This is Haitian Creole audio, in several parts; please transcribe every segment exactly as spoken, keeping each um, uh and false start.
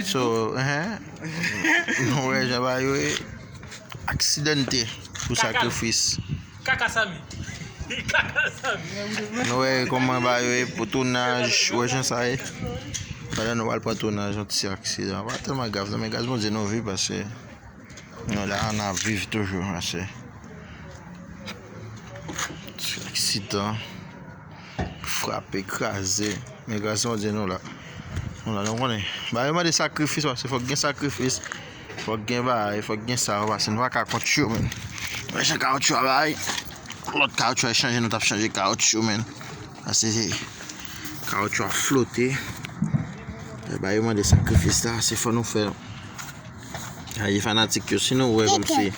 So, hein? Nou wè jan bagay yo ye. Aksidante pou sakrifis. Kaka Sami. Kaka Sami. Nou wè kòman bagay yo ye pou tounaj, wè jan sa ye. Pandan nou pral pran tounaj, yon ti aksidan. Pa tèlman grav non, men gras Bondye nou viv pase. Nou la, n ap viv toujou pase. Ti aksidan. Frape, kraze. Men gras Bondye nou la. Nou la, nou konnen. Bagay yo mande sakrifis, pase fòk gen sakrifis. Fòk gen bagay, fòk gen sa, pase nou pa ka kont yo, men. Mwen jan kawotchou a bay. Lòt kawotchou a chanje, nou t ap chanje kawotchou, men. Pase kawotchou a flote. Bagay yo mande sakrifis la, se fò nou fè. Aye fanatik yo, si nou wè kòmsi.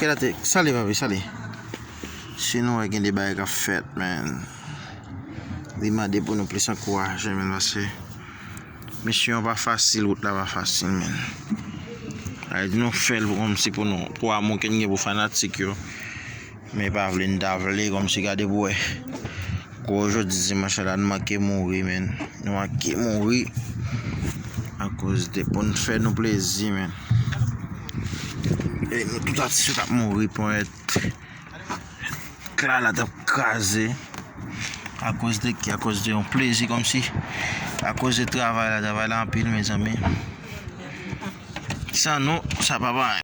Kèlate, sale papi, sale. Si nou wè gen de bagay k ap fèt, men. Li mande pou nou plis ankouraje, men, pase. Misyon pa fasil, wout la pa fasil, men. Aye di nou fè l pou kòmsi pou nou. Pou amou ke n gen pou fanatik yo. Men pa vle n ta vle kòmsi gade pou wè. Gwo jodi dimanch la n manke mouri, men. Nou manke mouri. Akoz de pou n fè nou plezi, men. E nou tout atis yo t ap mouri ponyèt. Kla la t ap kraze. Akoz de ki? Akoz de yon plezi kòmsi. Akoz de travay la, travay la anpil, mezanmi. San nou, sa pa pa.